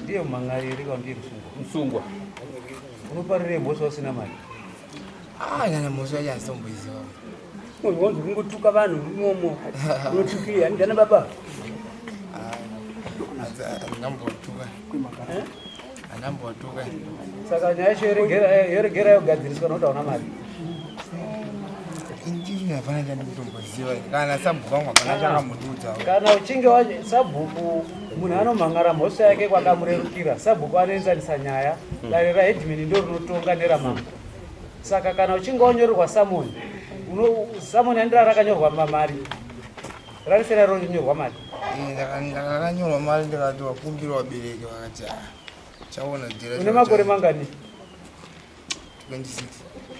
Ndiye mumhan'ari here kana ndiye musungwa? Musungwa. Unoparirei mhosva usina mari? Ah, kana mhosva yacho handitomboiziva. Munhu wanzi kungotuka vanhu imomo. Unotukirei? Handidana baba. Handambotuka. Eh? Handambotuka. Saka nyaya yacho yoregera yogadziriswa nokuti hauna mari. Inini hapana chandikutomboziva kana sabhuku wangu hapana chakambotiudzawo. Kana uchinge sabhuku munhu anomhan'ara mhosva yake kwakamurerukira, sabhuku anoenzanisa nyaya, dare raheadman ndo rinotonga neramambo. Saka kana uchinge wanyorerwa samoni, samoni andira rakanyorwa mari, rarisera ronyorwa mari. Ndakanyorwa mari ndikati wakumbira vabereki vakati ah, chaona dhira. Une makore mangani? 26.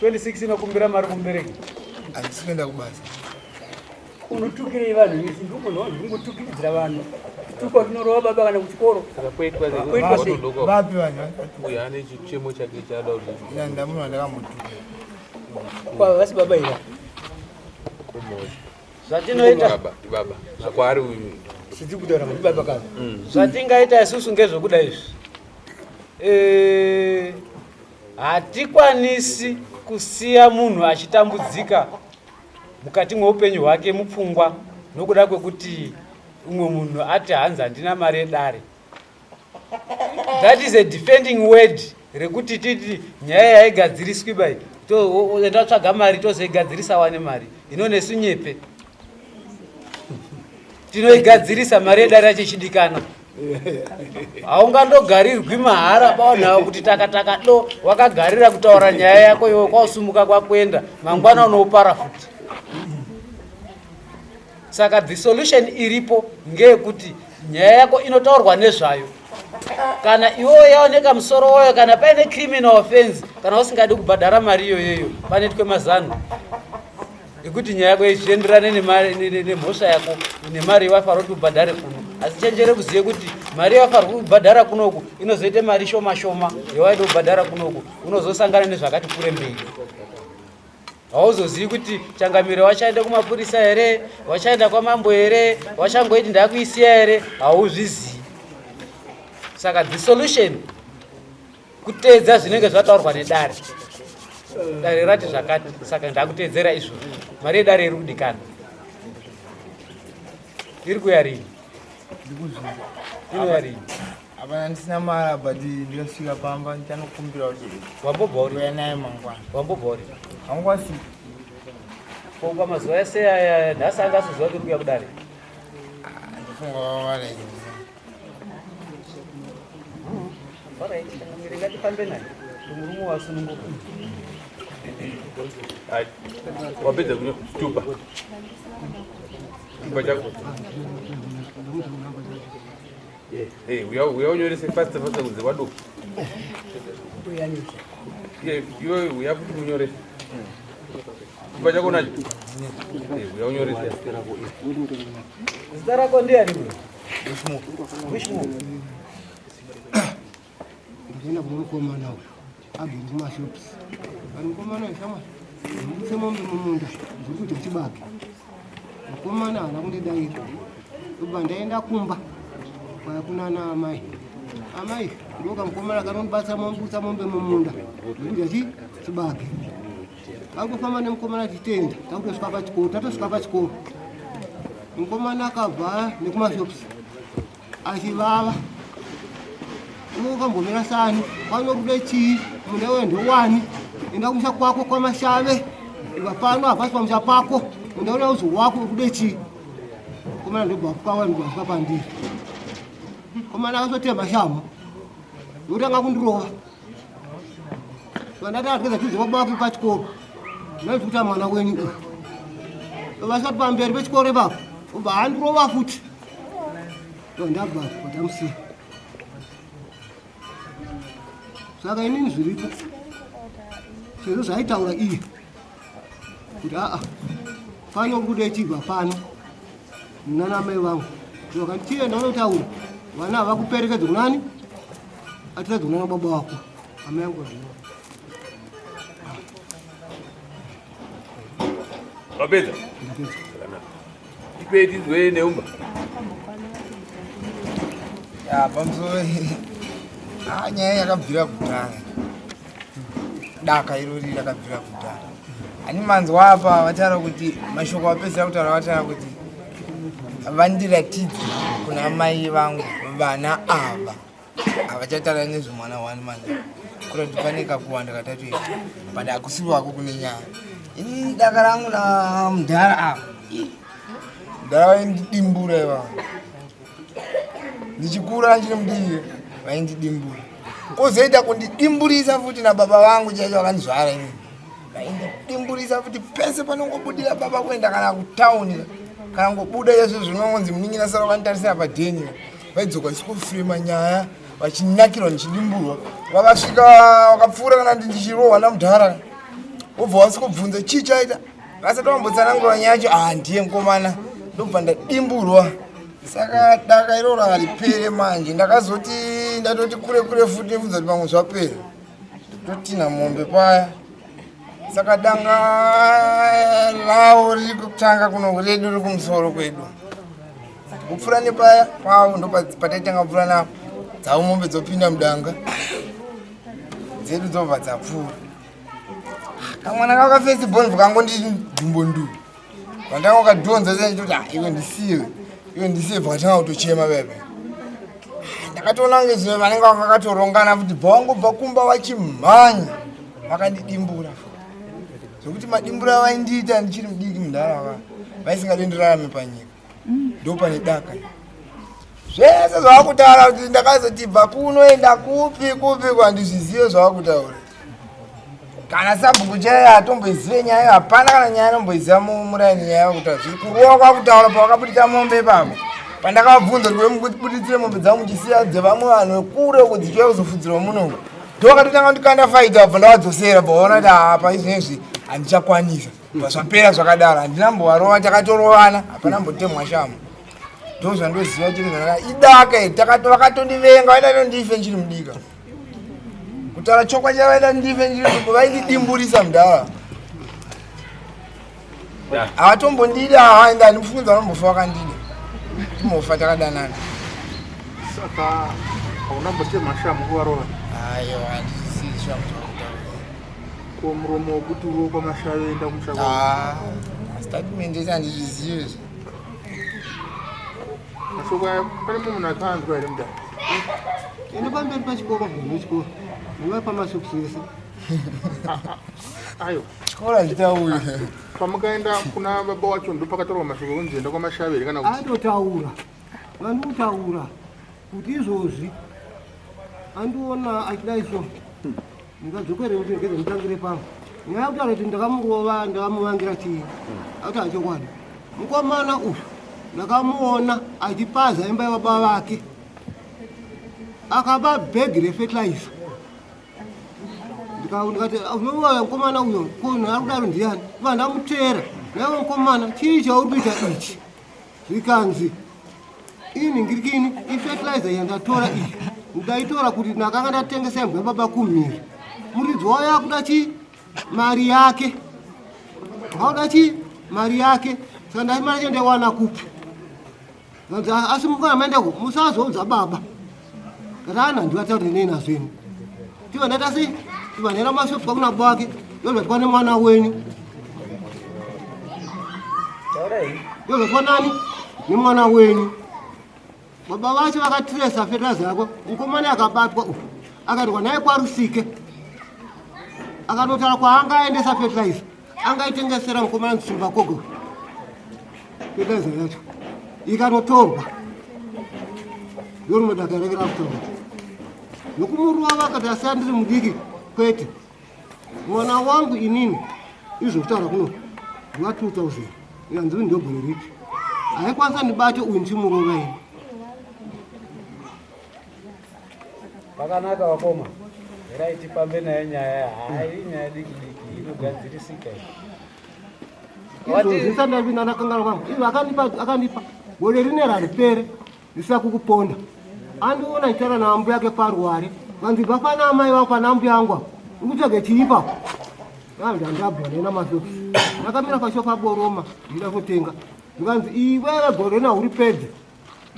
26 inokumbira mari kumubereki. Handisi kuenda kubasa. Unotukirei vanhu isi ndikumunhu wanhu kungotukiridzira vanhu. Tuka tinorova baba kana kuchikoro. Kuitwa sei? Vapi vanhu? Uyu ane chichemo chake chaada kuti. Ina ndamunhu wandakambotuka. Kwa vasi baba ira. Zvatinoita baba, baba. Kwaari uyu. Sidzi kutaura mandi baba kana. Zvatingaita isusu ngezvekuda izvi. Hatikwanisi kusiya munhu achitambudzika mukati mweupenyu hwake mupfungwa nokuda kwekuti umwe munhu ati hanzi handina mari yedare. That is a defending word rekuti titi nyaya yaigadziriswi bai enda tsvaga mari tozoigadzirisa wane mari ino nesu nyepe tinoigadzirisa mari yedare yacho ichidikana. Haungandogarirwi mahara baonhawo kuti takataka do wakagarira kutaura nyaya yako iwe kwausumuka kwakuenda mangwana unoupara futi. Saka the solution iripo ngeyekuti nyaya yako inotaurwa nezvayo. Kana iwewe yaoneka musoro wayo, kana paine criminal offense, kana usingadi kubhadhara mari iyoyoyo, panoitwe mazano ekuti nyaya yako izvienderane nemhosva yako nemari yawafanira kuti ubhadhare kuno. Asi chenjere kuzive kuti mari yawafanira kubhadhara kunoku inozoita mari shoma shoma yawaida kubhadhara kunoku, unozosangana nezvakati kure mberi. Hauzozivi kuti changamire wachaenda kumapurisa here, wachaenda kwamambo here, wachangoiti ndakuisiya here, hauzvizivi. Saka the solution kuteedza zvinenge zvataurwa nedare. Dare rati zvakati, saka ndakuteedzera izvozvo. Mari yedare iri kudikana. Iri kuya rini? Iri kuya rini? Hapana, ndisina mari but ndikasvika pamba ndichanokumbira kuti Wambobva uri? Uya naye mangwana. Wambobva uri? Hangwasi. Ko pamazuva ese aya nhasi anga asiziva kuti uri kuuya kudare? Ndifunga vavara izvi. Alright, changamire ngatifambe naye. Murume wasununguka. Hai. Wapedza kunyora chitupa. Chitupa chako. Hey, uya unyorese faster faster kunze kwadoka. Iwe uya futi unyorese. Chitupa chako unacho? Uya unyorese. Zita rako ndiani bro? Wishmo. Ndinoenda kune mukomana uyu agere kumashops. Ari mukomana uyu shamwari, ndimutse mombe mumunda ndiri kudya chibage. Mukomana haana kundidaira. Ndobva ndaenda kumba kwaya kunana amai. Amai ndoka mukomana kanondibatsa mombe mombe mumunda ndiri kudya chibage. Takufamba nemukomana tichitenda takutosvika pachikoro, tatosvika pachikoro. Mukomana akabva nekumashops achivava. Unokambomira sani pano kuda chii munda uyo ndowani enda kumusha kwako kwamashave iva pano hapasi pamusha pako munda uno uzi wako ukude chii. Mukomana ndobva kukawa ndobva kusvika pandiri. Mukomana akazotema shamhu ndotanga kundirova. Vandati atweza tuzi baba wake pachikoro. Ndaizi kuti mwana wenyu uyu. Vasati pamberi pechikoro ipapo. Ubva andirova futi. Ndabva ndamusiya. Saka inini zviripo. Sezvo zvaitaura iye. Kuti aa pano kuda chibva pano. Nana mai vangu. Vakati ndanotaura. Vana havakuperekedza kunani? Atiradza kunana baba wako. Amai yangu zvino. Wapedza? Ndapedza. Zvakanaka. Tipei tizwe neumba. Ya, pamusoro. Ah, nyaya yakabvira kudhara, daka irori rakabvira kudhara. Ani manzwa apa vataura kuti mashoko vapedzisira kutaura, vataura kuti vandiratidze kuna mai vangu vana ava havachataura nezvemwana wani manje kuda kuti pane kakuwanda katatoita, but hakusiri wako kune nyaya. Ini daka rangu namudhara ava, mudhara vaindidimbura ivavo ndichikura ndiri mudiki, vaindidimbura, kozoita kundidimburisa futi nababa vangu chaicho vakandizvara ini, vaindidimburisa futi pese panongobudira baba kuenda kana kutauni kana ngobuda izvo zvinongonzi munin'ina sara vakanditarisira padheni, vaidzoka isikufirima nyaya vachinakirwa ndichidimburwa. Vakasvika vakapfuura kana ndichirohwa namudhara, wobva wasikubvunza chii chaita, vasati vambotsanangura nyaya yacho, ah, ndiye mukomana, ndobva ndadimburwa. Saka daka iroro haripere manje. Ndakazoti ndatoti kure kure futi nebvunza kuti pamwe zvapera, totina mombe paya. Saka danga ravo riri kutanga kuno, redu riri kumusoro kwedu, kupfuura nepaya pavo ndo pataitanga kupfuura napo, dzavo mombe dzopinda mudanga, dzedu dzobva dzapfuura. Kamwana kakafesi bhonzo kangonditi dumbo ndu vandanga kadhonza senditoti, ah, iwe ndisiye, iwe ndisiye. Bva kutochema bebe, ndakatoona kunge zvino vanenge vakatorongana futi, bva vangobva kumba vachimhanya vakandidimbura futi, zvokuti madimbura vaindiita ndichiri mudiki mundara vaisingadi ndirarame panyika. Ndo pane daka zvese zvavakutaura kuti ndakazoti bva kunoenda kupi kupi kwandizvizive zvavakutaura. Kana sabhuku chaiye hatomboizive nyaya, hapana kana nyaya anomboiziva muraini nyaya yakutaura zviri kurova kwakutaura. Pavakabudisa mombe ipapo, pandakavabvunza kuti mubuditsire mombe dzangu muchisiya dzevamwe vanhu vekure uko dzichiuya kuzofudzirwa munomu, ndo vakatotanga kundikanda faita, bva ndavadzosera, bva vaona kuti apa izvezvi handichakwanisa. Bva zvapera zvakadaro, handina mbovarova, takatorovana, hapana mbotemwa shamu. Ndo zvandoziva chiri zvanaka idaka iri. Vakatondivenga, vaida tondife ndichiri mudika. Kutaura chokwadi, chavaida ndife ndiri, vaindidimburisa mudhara, havatombondida. Haenda handimufungudza vanombofa vakandida, timbofa takadanana. Saka hauna mbotema shamu kuvarova? Aiwa, handisi shamu zvakutaura. Ko muromo wekuti uriwo kwaMashayo, enda kumusha kwavo? Ah, statement isi handizvizive izvi. Mashoko aya pane mumwe munhu akaanzwa here mudhara? Ende pamberi pachikoro, vanhu vechikoro ndivapa masokisi ese. Ayo. Chikoro handitauri. Pamukaenda kuna baba wacho ndo pakataurwa mashoko ekunzi enda kwaMashayo here kana kuti? Atotaura, vandikutaura kuti izvozvi andiona achidai so, ndingadzokere kuti ngeze nditangire pamwe nyaya yekutaura kuti ndakamurova, ndakamuvangira chii, akuti achokwadi mukomana uyu ndakamuona achipaza imba yababa vake, akaba bhegi refetilizer. Ndikati unoona mukomana uyo kunhu ari kudaro ndiyani? Va ndamuteera naiwe mukomana, chii chauri kuita ichi? Zvikanzi ini ngirikini ifetilizer yandatora iyi, ndaitora kuti ndakanga ndatengesa imbwa yababa kumhiri, muridzi wayo akuda chii mari yake, auda chii mari yake, saka ndai mari yacho ndaiwana kupi? Zvanzi, asi mukana maendako musazoudza baba rana ndivataure nei nazvo ini tiva ndaita sei tiva nera mashopu kwakuna baba wake ndozvatwa nemwana wenyu, ndozvatwa nani nemwana wenyu. Baba vacho vakatiresa fertilizer yako. Mukomana akabatwa uyu akaendwa naye kwaRusike, akanotaura kwaangaendesa fertilizer, angaitengesera mukomana Nsimba Kogo. Fertilizer yacho ikanotorwa, ndorimwe daka rekera kutaura nokumurova, vakati asi andiri mudiki kwete mwana wangu inini. Izvo kutaura kuno va 2000 yanzivi ndogore ripi, haikwanisa ndibate uyu ndichimurova ini. Pakanaka wakoma, rerai tifambe nayo nyaya. Hai, nyaya diki diki inogadzirisika iyi. Izvozvi ndisati ndakangana kwangu izvo akandipa, akandipa gore rine raripere ndisina kukuponda. Andiona ndichitaura naambuya yake paruware, vanzi bva pana amai vangu, pana ambuya angu apo uri kutsvage chii ipapo? Ndandabva nena masokisi, ndakamira pashopu aboroma ndida kutenga, ndikanzi iwewe gore rina uri pedze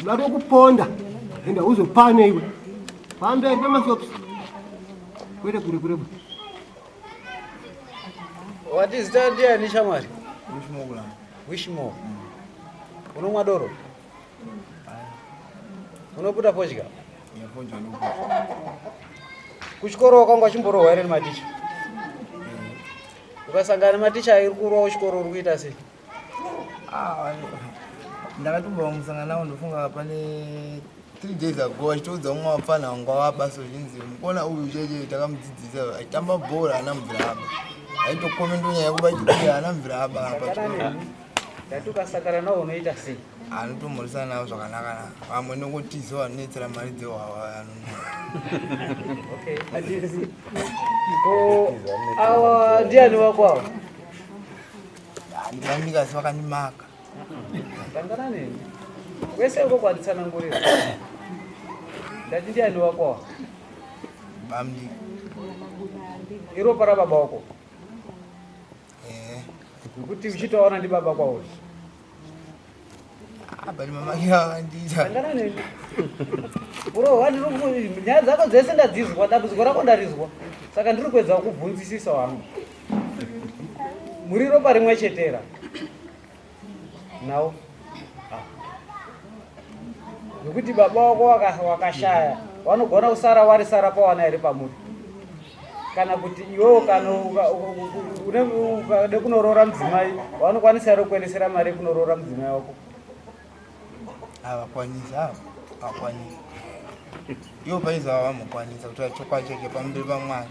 ndatokuponda ende hauzopane iwe. Pamberi pemashops. Kwete kure kure. Wati zita ndiani shamwari? Wishmore. Unomwa doro? Unoputa fodya? Kuchikoro wakanga uchimborohwa here nematicha? Ukasangana nematicha airi kurohwa kuchikoro uri kuita sei? Ah, ndakatombova musangano nawo ndofunga pane 3 days ago achitoudza umwe wapfana wanga wabasa uchinzi mukona uyu cheche takamudzidzisa achitamba bhora ana mubvira aba aitokomenda nyaya yekuba chikuti ana mubvira aba apa Ndati ukasangana nawo unoita sei? Anotomhoresana navo zvakanaka na vamwe nongotiza vanonetsera mari dzehwawa. Okay. Ko awa ndiani wako awa? Ndivandika asi vakandimaka. Tangana neni. Wese uko kwanditsanangurira. Ndati ndiani wako awa? Bamdi. Iropa rababa wako. Eh. Zvekuti uchitoona ndibaba kwauri. Ah, but mama vakandiita. Tangana neni. Urohwa ndiri nyaya dzako dzese ndadzizwa, dambudziko rako ndarizwa. Saka ndiri kuedza kukubvunzisisa wangu. Muri ropa rimwe chetera. Nawo. Ah. Nekuti baba wako wakashaya, vanogona kusara wari sara pawana here pamuri? Kana kuti iwewo kana ukade kunoroora mudzimai, vanokwanisa here kuendesera mari yekunoroora mudzimai wako? Havakwanisi, ava havakwanisi. Ivo paizi ava vamukwanisa kutora chokwadi chacho pamberi paMwari.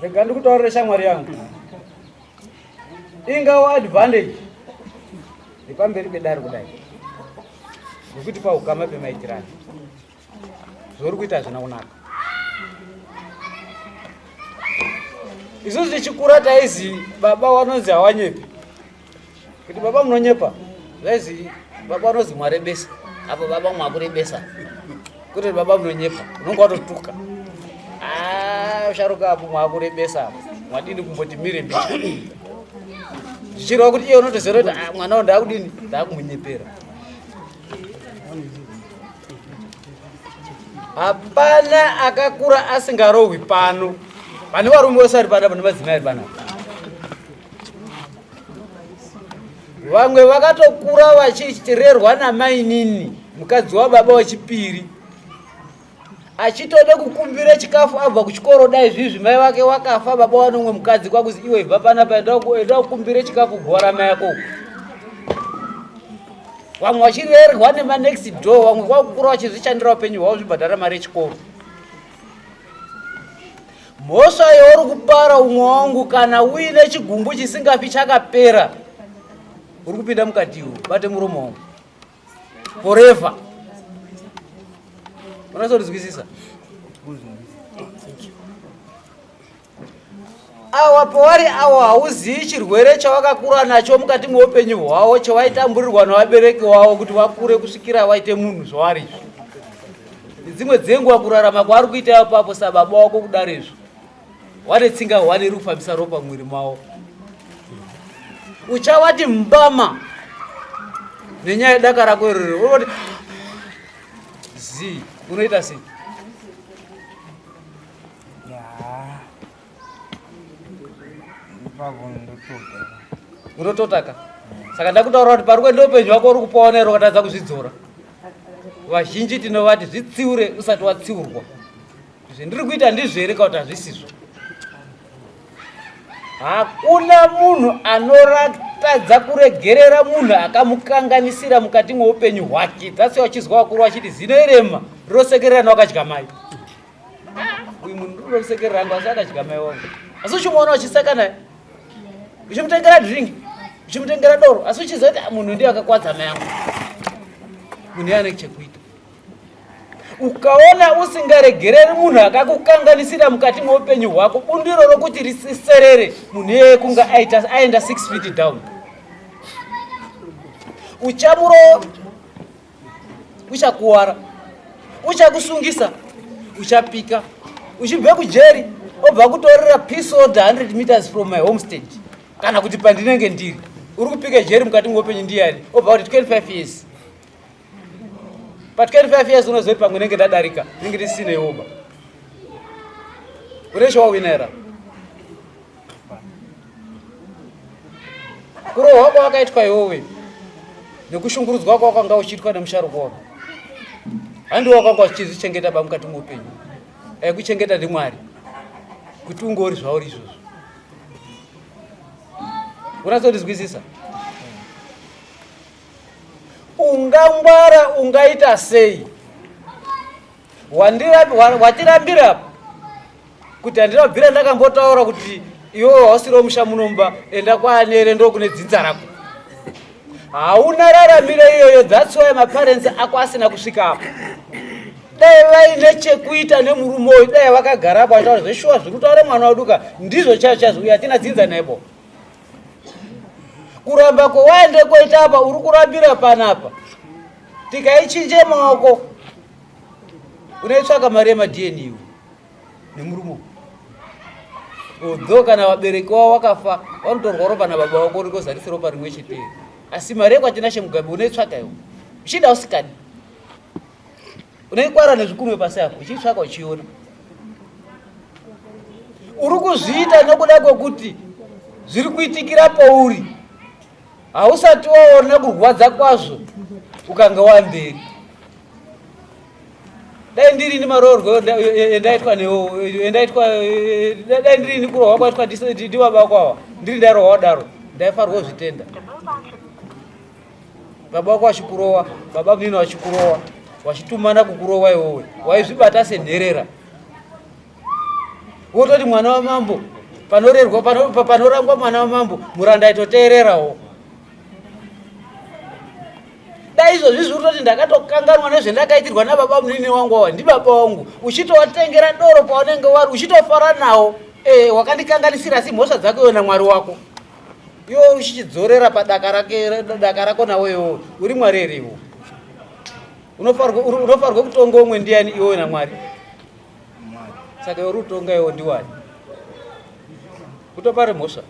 Rega ndikutaurire shamwari yangu, ingawo advantage nepamberi pedare kudai, nekuti paukama pemaitirani zvauri kuita hazvina kunaka. Isusu tichikura taizi baba vanonzi hawanyepi, kuti baba munonyepa, zvaizi baba vanozi mwarebesa, apo baba mwakurebesa, kuti baba munonyepa unonge watotuka. Ah, usharuka apo mwakurebesa apo mwadini kumboti mire mbiri, zvichireva kuti iye unotoziva kuti ah, mwana wangu ndaakudini, ndaakumunyepera. Hapana akakura asingarohwi pano. Pane varume vose vari panapa nemadzimai ari panapa. Vamwe vakatokura vachirerwa namainini, mukadzi wababa wechipiri, achitode kukumbira chikafu abva kuchikoro. Dai zvizvi mai vake wakafa, baba wanomwe mukadzi kwakuzi iwe ibva panapa, enda kukumbira chikafu guva ramai yako uko. Vamwe vachirerwa nemanext door, vamwe kwakukura vachizvishandira upenyu hwavo, zvibhadhara mari yechikoro. Mhosva yauri kupara umwe wangu, kana uine chigumbu chisingafi chakapera, uri kupinda mukati iwo, bate muromo wangu forever. Unazondizwisisa? Awa pavari awa hauzivi chirwere chawakakura nacho mukati mweupenyu hwavo, chawaitamburirwa nevabereki wavo kuti vakure kusvikira waite munhu zvavari izvi. Dzimwe dzenguva kurarama kwaari kuita ipapo sababa wako kudaro izvo, wane tsinga hwane iri kufambisa ropa mumwiri mavo, uchavati mbama nenyaya yedaka rako iroro, unoti zii, unoita sei? Ya. Ipapo ndotota. Unototaka. Saka ndakutaura kuti pari kuenda upenyu hwako uri kupaona here ukatadza kuzvidzora? Vazhinji tinovati zvitsiure usati watsiurwa. Zvendiri kuita ndizvo here kana kuti hazvisizvo? Hakuna munhu anoratadza kuregerera munhu akamukanganisira mukati mweupenyu hwake. That's why uchizwa vakuru vachiti zino irema rinosekerera newakadya mai. Uyu munhu rinosekerera angu asi akadya mai wangu. Asi uchimuona uchiseka naye, uchimutengera drink, uchimutengera doro, asi uchiziva kuti munhu ndiye akakwadza mai yangu. Munhu iye ane chekuita. Ukaona usingaregereri munhu akakukanganisira mukati mweupenyu hwako, bundiro rokuti risiserere munhu iyeye kunge aenda 6 feet down. Uchamuro, uchakuwara, uchakusungisa, uchapika, uchibve kujeri, obva kutorera peace order 100 meters from my homestead, kana kuti pandinenge ndiri. Uri kupika jeri mukati mweupenyu ndiyani? Obva kuti 25 years. Pa 25 years unozoti pamwe nenge ndadarika, nenge ndisina iwoba. Une chawawina here? Kurohwa kwawakaitwa iwewe nekushungurudzwa kwawakanga uchiitwa nemusharuko wako, handiwo wakanga uchizvichengeta ba mukati meupenyu. Aikuchengeta ndiMwari kuti unge uri zvauri izvozvo. Unatsondizwisisa? Ungangwara ungaita sei? Watirambira kuti handinobvira ndakambotaura kuti iwewe hausiriwo musha munomba, enda kwaanere ndokune dzinza rako. Hauna raramiro iyoyo. That's why maparents ako asina kusvika apo. Dai vaine chekuita nemurume uyu, dai vakagara apo vachitaura zveshuwa zviri kutaura mwana waduka ndizvo chaizvo chaizvo, uyu hatina dzinza naibo. Kuramba kwewaende koita apa, uri kurambira panapa, tikaichinje maoko unoitsvaka mari yemaDNA iwe nemurume. Although kana vabereki wavo vakafa vanotorwa ropa nababa vako rikozarisa ropa rimwe chete, asi mari yekwaTinashe Mugabe unoitsvaka iwe uchida usikadi, unoikwara nezvikunwe pasi apo uchiitsvaka uchiona. Uri kuzviita nokuda kwekuti zviri kuitikira pauri, hausati waona kurwadza kwazvo ukanga wamberi. Dai ndirini maroorwo endaitwa endaitwa, dai ndirini kurohwa kwaitwa ndibaba wako ava, ndiri ndairohwa daro, ndaifanirwa kuzvitenda. Baba wako vachikurowa, baba munini vachikurowa, vachitumana kukurowa, iwowe waizvibata senherera, wototi mwana wamambo panorerwa panorangwa mwana wamambo muranda aitoteererawo. Dai izvozvi zviri kutoti ndakatokanganwa nezvendakaitirwa nababa munini wangu awa, ndibaba wangu, uchitowatengera doro paunenge wari uchitofara nawo. E, wakandikanganisira, asi mhosva dzako iwe naMwari wako. Iwe uchichidzorera padaka rake daka rako nawo iwowe uri Mwari here? Iwo unofanirwa kutonga umwe ndiani, iwewe naMwari? Saka iwe uri kutonga iwo ndiwani? Kutopare mhosva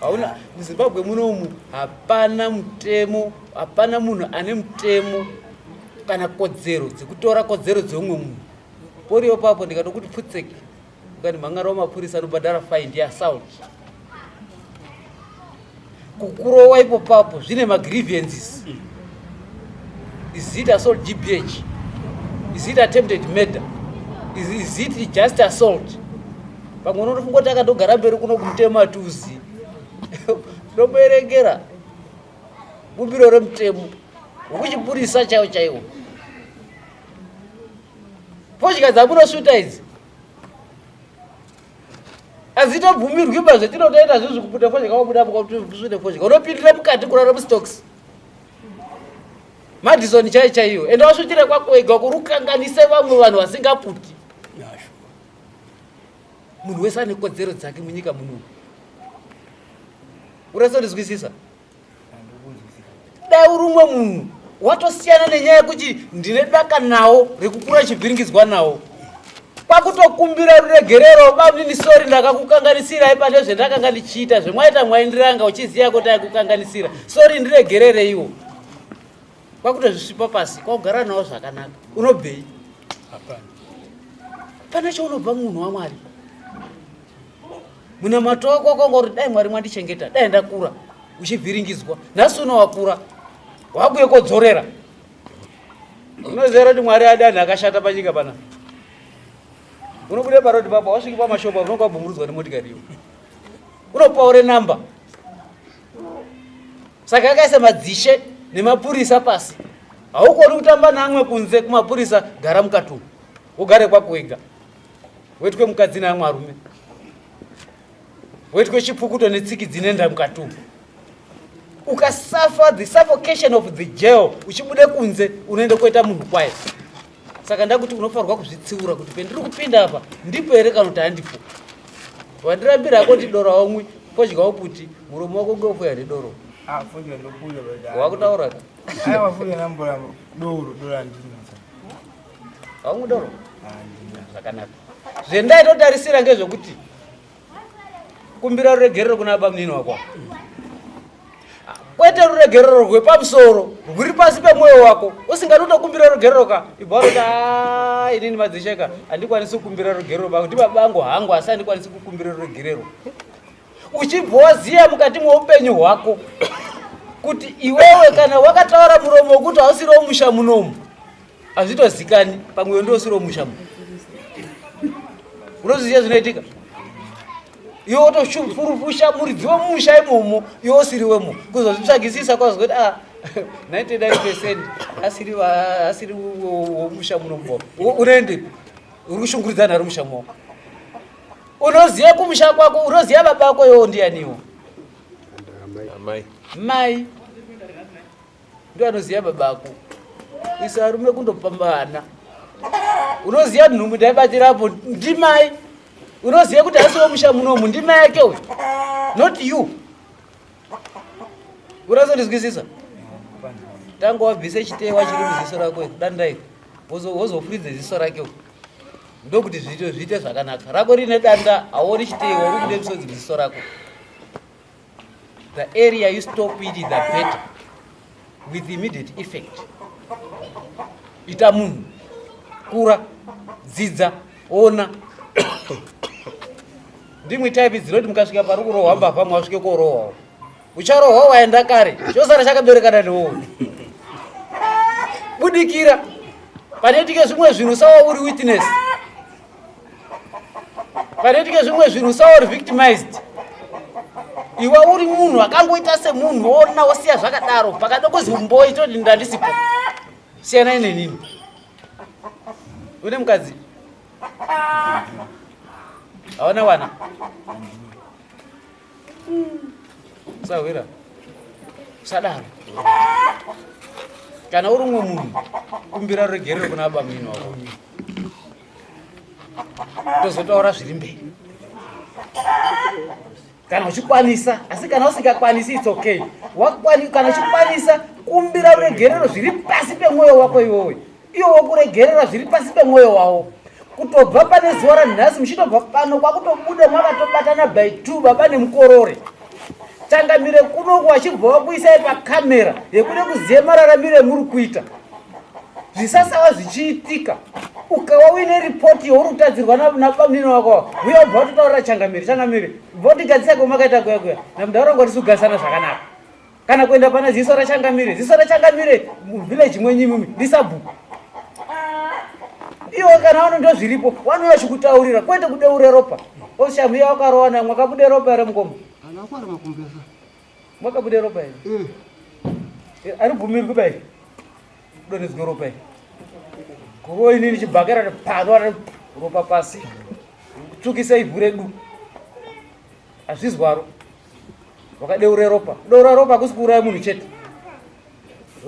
hauna. MuZimbabwe munomu hapana mutemo, hapana munhu ane mutemo kana kodzero dzekutora kodzero dzeumwe munhu. Poriyo papo ndikatokuti pfutseki, ukati mhangara wamapurisa anobhadhara fine yeassault, kukurowa ipo papo zvine magrievances. Is it assault GBH? Is it attempted murder? Is it just assault? Pamwe unotofunga kuti akatogara mberi kuno kumutemo hatiuzivi. Tinomuerengera bumbiro remutemo wekuchipurisa chaiwo chaiwo. Fodya dzamunosvuta idzi hazitobvumirwi ba. Zvetinotoita zvizvi kuputa fodya, wabuda kusvute fodya unopindira mukati kurara mustocks Madison chai chaiyo. Enda wasvutire kwako wega, kuri kukanganise vamwe vanhu vasingaputi. Munhu wese ane kodzero dzake munyika munomu. Urasondizwisisa? Dai uri umwe munhu watosiyana nenyaya yekuti ndine daka nawo rekukura chivhiringidzwa nawo, kwakutokumbira ruregerero: bamunini, sorry, ndakakukanganisirai pane zvendakanga ndichiita, zvemwaita mwaindiranga uchiziva kuti aikukanganisira. Sorry, ndiregerereiwo. Kwakutozvisvipa pasi, kwakugara nawo zvakanaka. Unobvei? Pane chaunobva, munhu waMwari. Munamato wako wakanga uri dai Mwari mwandichengeta, dai ndakura uchivhiringidzwa. Nhasi uno wakura, wakuye kodzorera. Unoziva kuti Mwari adi anhu akashata panyika pana. Unobuda parodi papo, wasviki pamashopa, unonga wabhumurudzwa nemotikari iwo, unopaure namba. Saka akaisa madzishe nemapurisa pasi. Haukoni kutamba naamwe kunze kumapurisa. Gara mukati umu, ugare kwako wega, wetwe mukadzi naamwe arume, wetwe chipukuto netsiki dzinenda mukati umu. Ukasafa the suffocation of the jail, uchibude kunze unoenda kuita munhu kwaye. Saka ndakuti unofanirwa kuzvitsiura kuti pendiri kupinda apa ndipo here kana kuti handipo. Wandirambira hako kuti doro haumwi, fodya uputi, muromo wako ngeofuya nedoro. Ah, fodya ndopuya but wakutaura ka. Aiwa, fodya nambora, doro doro handina. Haumwi doro? Handina. Zvakanaka. Zvendaitotarisira ngezvekuti kumbira ruregerero kuna baba munini wako. Kwete ruregerero rwepamusoro rwuri pasi pemwoyo wako. Usingadi kutokumbira ruregerero ka. Ibva watoti ah inini madzisheka handikwanisi kukumbira ruregerero bangu. Ndibaba vangu hangu asi handikwanisi kukumbira ruregerero. Uchibva waziya mukati mweupenyu hwako kuti iwewe kana wakataura muromo wekuti hausiri womusha munomu hazvitozikani pamwe iwe ndiwo musha mu unoziva zvinoitika iwe wotofurufusha muridzi wemusha imomo iwe usiri wemo kuzozvitsvagisisa kwazwa kuti ah 99 percent asiri asiri womusha munomo unoendepi uri kushungurudzana ari musha moko unoziva kumusha kwako unoziva baba vako iwo ndiyaniwo mai Ndiye anoziva baba ako. Isa arume kundopamba vana. Unoziva nhumbu ndaibatira apo ndimai. Unoziva kuti hasi wemusha munomu ndimai yake uyu. Not you. Unazondizwisisa? Tanga wabvise chitewa chiri muziso rako danda iri. Wozofuridza ziso rake uyu. Ndokuti zviite zviite zvakanaka. Rako rine danda hauoni chitewa uri kude misodzi muziso rako. The area you stop it the better with immediate effect. Ita munhu kura dzidza ona ndimwe type dzinoti mukasvika pari kurohwa mbavha mwasvike korohwawo ucharohwa waenda kare chosara chakaberekana newowe budikira panoitike zvimwe zvinhu sawa uri witness Panoitika zvimwe zvinhu usawa uri victimized. Iwe uri munhu akangoita semunhu wona wosiya zvakadaro pakada kuzi umboi toti ndandisipo. Siyanai nenini. Une mukadzi? Hawana wana? Usahwira. Usadaro. Kana uri umwe munhu kumbira ruregerero kuna baba munini wako. Tozotaura zviri mberi. Kana uchikwanisa, asi kana usingakwanisi it's okay. Wakwani, kana uchikwanisa kumbira ruregerero zviri pasi pemwoyo wako iwowe. Iwo wokuregerera zviri pasi pemwoyo wawo. Kutobva pane zuva ranhasi muchitobva pano kwakutobuda makatobatana by two baba nemukorore. Changamire kunoku vachibva vakuisai pakamera yekude kuziva mararamiro emuri kuita. Zvisasawa zvichiitika ukawa uine ripoti yauri kutadzirwa nabamunini wako uye ubva watotaurira changamire changamire ubva watigadzisa kwamakaita kuya kuya namudhaura wangu hatisi kugarisana zvakanaka kana kuenda pana ziso rachangamire ziso rachangamire muvillage mwenyu imimi ndisabhuku iwo kana wano ndo zviripo wanouya chikutaurira kwete kudeure ropa oshamuya wakarowa namwe akabude ropa here mukoma mwakabude ropa here mm. eh, aribvumirwi kuba iri kudonhedzwa ropa iri kurowa inini chibhakera pano ropa pasi kutsvukisa ivhu redu hazvizwaro wakadeura ropa kudeura ropa hakusi kuuraya munhu chete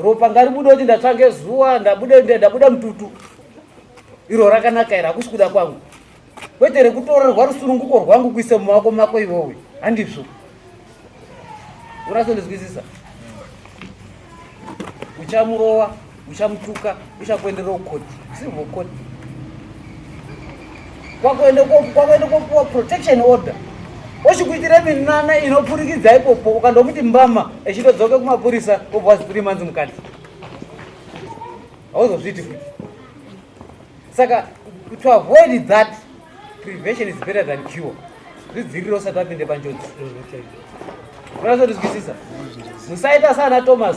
ropa ngaribude kuti ndatsva ngezuva ndabuda ndabuda mututu iro rakanaka iri hakusi kuda kwangu kwete rekutorerwa rusununguko rwangu kuise mumaoko mako iwowe handizvo unasondizwisisa uchamurowa uchamutuka uchakuenderera kukoti civil court kwakuenda kopuwa protection order ochikuitira minana inopfurikidza ipopo ukandomuti mbama echitodzoke kumapurisa obva zi three months mukati hauzozviiti futi saka to avoid that prevention is better than cure zvidzivirire usati wapinde panjodzi unazondizwisisa musaita sana thomas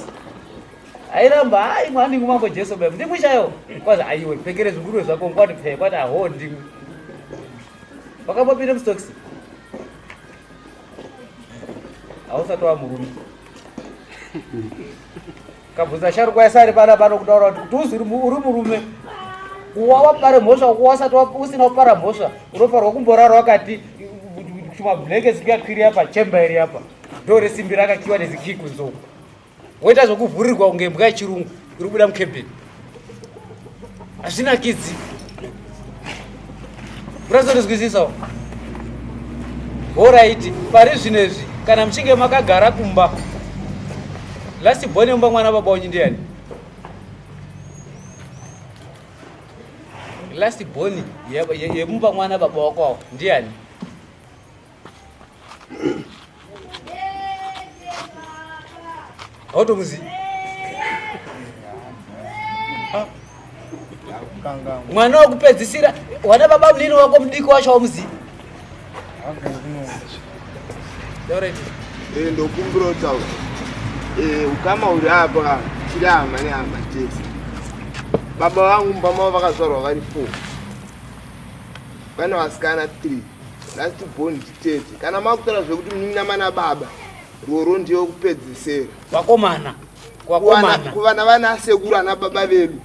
airamba hai mwana mambo jesu baba ndimwi chaiwo kwazi aiwe pfekere zvinguruve zvako kwati pfee kwati aho ndimwi wakambopinda mustokisi hausati wa murume kabvunza sharukwa yese ari pana pano kutaura kuti kuti uzi uri murume kuwa wapare mhosva kuwa usati usina kupara mhosva unofanirwa kumborara wakati tumablankets tuyakwiri apa chemba iri apa ndo resimbi rakakiwa nezikii kunze uko woita zvekuvhurirwa kunge imbwa yechirungu iri kubuda mukebheni hazvinakidzi unazondizwisisawo horaiti pari zvino izvi kana muchinge makagara kumba last born yemumba mwana baba wenyu ndiyani last born yemumba mwana baba wako awo ndiyani Hautomuzivi? Mwana wekupedzisira wana baba munini wako mudiki wacho wamuzivi? Eh, ndokumbira kutaura eh, ukama uri apa tiri hama nehama tese. Baba vangu mumba mavo vakazvarwa vari four, pane vasikana three, last born nditete. Kana makutaura zvekuti munin'ina mana baba, roro ndiyo kupedzisera. Vakomana, vakomana. Kuvana vana sekuru ana baba vedu,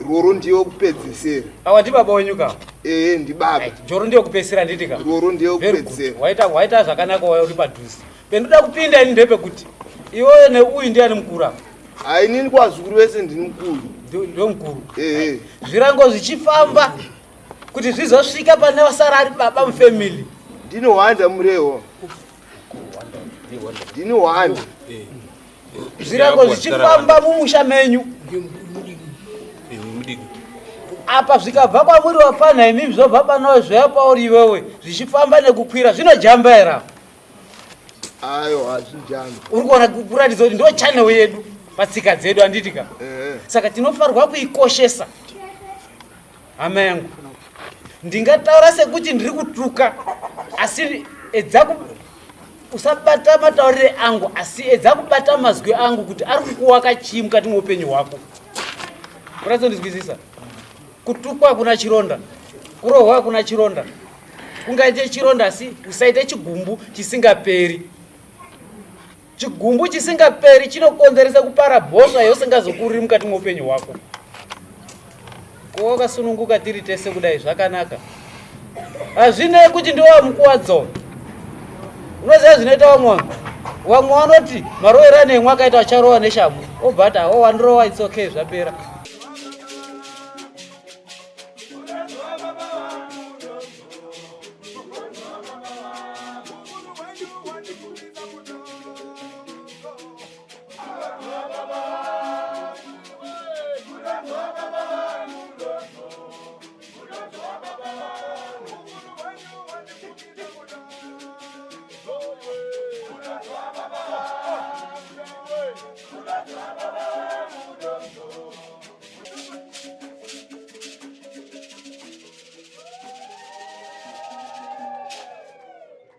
roro ndiyo kupedzisera. Awa ndibaba wenyu ka? Ee, ndibaba. Joro ndiyo kupedzisira, nditi ka? Roro ndiyo kupedzisera. Waita zvakanaka, waya uri padhuze. Pendoda kupinda ini ndepekuti iwewe neuyu ndiani mukuru apa? Hai, inini kwazukuru vese ndini mukuru. Ndio mukuru. Ee. Zvirango zvichifamba kuti zvizosvika pane vasara ari baba mufamily. Ndini hwanda murewo, ndini hwanda. Zvirango zvichifamba mumusha menyu apa, zvikabva kwamuri wapfanha imimi, zvobva pano zvoya pauri iwewe, zvichifamba nekukwira, zvinojamba here apa? Ayo, hazvijambi. Uri kuona kuratidza kuti ndo channel yedu patsika dzedu, handiti ka? Ee. Saka tinofanirwa kuikoshesa. Hama yangu, ndingataura sekuti ndiri kutuka, asi edza usabata mataurire angu, asi edza kubata mazwi angu kuti ari kukuwaka chii mukati meupenyu hwako. Uratsondizwisisa? Kutukwa hakuna chironda, kurohwa hakuna chironda. Kungaite chironda, asi usaite chigumbu chisingaperi. Chigumbu chisingaperi chinokonzeresa kupara bhosva yausingazokuriri mukati meupenyu hwako. Kuva wakasununguka tiri tese kudai zvakanaka. Hazvinei kuti ndiwa mukuwadzo. Unoziva zvinoita vamwe vanhu? Vamwe vanoti maroverano emwe akaita acharowa neshamu, obva ati awo wandirowa, it's okay, zvapera.